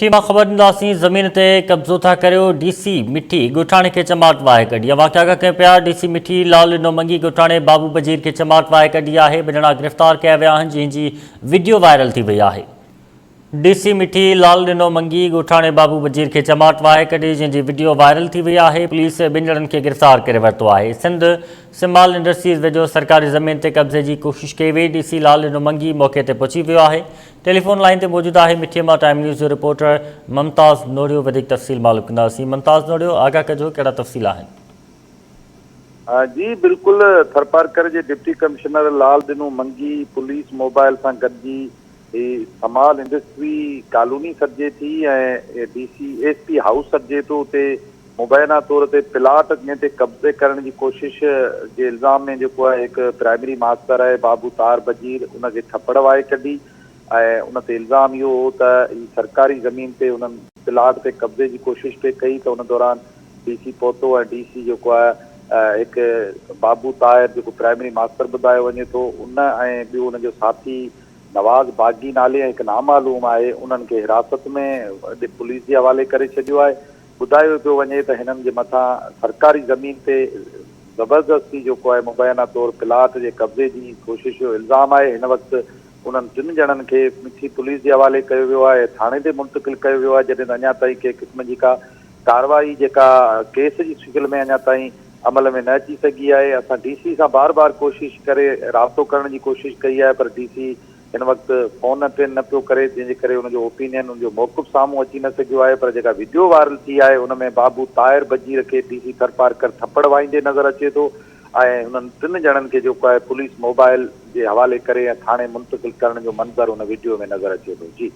مٺي مان خبر ڏينداسين زمين تي قبضو ٿا ڪريو ڊي سي مٺي ڳوٺاڻي کي چماٽ واهي ڪڍي اوهان کي آگاهه ڪيون پيا ڊي سي مٺي لال ڏنو منگي ڳوٺاڻي بابو بجير کي چماٽ واهي ڪڍي آهي ٻه ڄڻا گرفتار ڪيا ويا آهن جنهن جي وڊيو وائرل ٿي وئي آهي ڊي سي مٺي لال ڏنو منگي ڳوٺاڻي بابو بجير کي چماٽ واهي ڪڍي جنهن جي وڊيو وائرل ٿي وئي آهي پوليس ٻن ڄڻن کي گرفتار ڪري ورتو آهي سنڌ سمال انڊسٽريز ويجهو سرڪاري زمين تي قبضي جي ڪوشش ڪئي وئي ڊي سي لال ڏنو منگي موقعي تي پهچي ويو آهي ٽيليفون لائين تي موجود آهي مٺي مان ٽائيم نيوز جو رپورٽر ممتاز نوڙيو وڌيڪ تفصيل معلوم ڪنداسين ممتاز نوڙيو آگاهه ڪجو ڪهڙا تفصيل آهن. جي بلڪل ٿرپارڪر جي deputy commissioner Lal Dino Mangi police mobile سان گڏجي هي سمال انڊسٽري ڪالوني سڏجي ٿي ۽ D C S P house سڏجي ٿو اتي مبينا طور تي پلاٽ جنهن تي قبضي ڪرڻ جي ڪوشش جي الزام ۾ جيڪو آهي هڪ پرائمري ماستر آهي بابو طاهر بجير ان کي ٿڦڙ وائي ڪڍي ۽ ان تي الزام اهو هو ته هي سرڪاري زمين تي انهن پلاٽ تي قبضي جي ڪوشش پئي ڪئي ته ان دوران ڊي سي پهتو ۽ ڊي سي جيڪو آهي هڪ بابو طاهر جيڪو پرائمري ماستر ٻڌايو وڃي ٿو ان ۽ ٻيو ان جو ساٿي نواز باغي نالي ۽ هڪ نامعلوم آهي انهن کي حراست ۾ پوليس جي حوالي ڪري ڇڏيو آهي. ٻڌايو پيو وڃي ته هنن جي مٿان سرڪاري زمين تي زبردستي جيڪو آهي مبينا طور پلاٽ جي قبضي جي ڪوشش جو الزام آهي هن وقت انهن ٽن ڄڻن کي مٺي پوليس جي حوالي ڪيو ويو آهي ۽ ٿاڻي تي منتقل ڪيو ويو آهي جڏهن ته اڃا تائين ڪنهن قسم جي ڪا ڪارروائي جيڪا ڪيس جي شڪل ۾ اڃا تائين عمل ۾ نه اچي سگهي آهي اسان ڊي سي سان بار بار ڪوشش ڪري رابطو ڪرڻ جي ڪوشش ڪئي آهي پر ڊي سي هن وقت فون اٽينڊ نه پيو ڪري جنهن جي ڪري ان جو اوپينين ان جو موقف سامهون اچي نه سگهيو آهي پر جيڪا وڊيو وائرل ٿي آهي ان ۾ بابو طاهر بجير کي ڊي سي ٿرپارڪر ٿپڙ وهائيندي نظر اچي ٿو ۽ انهن ٽن ڄڻن کي جيڪو آهي پوليس موبائل جي حوالي ڪري ۽ ٿاڻي منتقل ڪرڻ جو منظر ان وڊيو ۾ نظر اچي ٿو جي.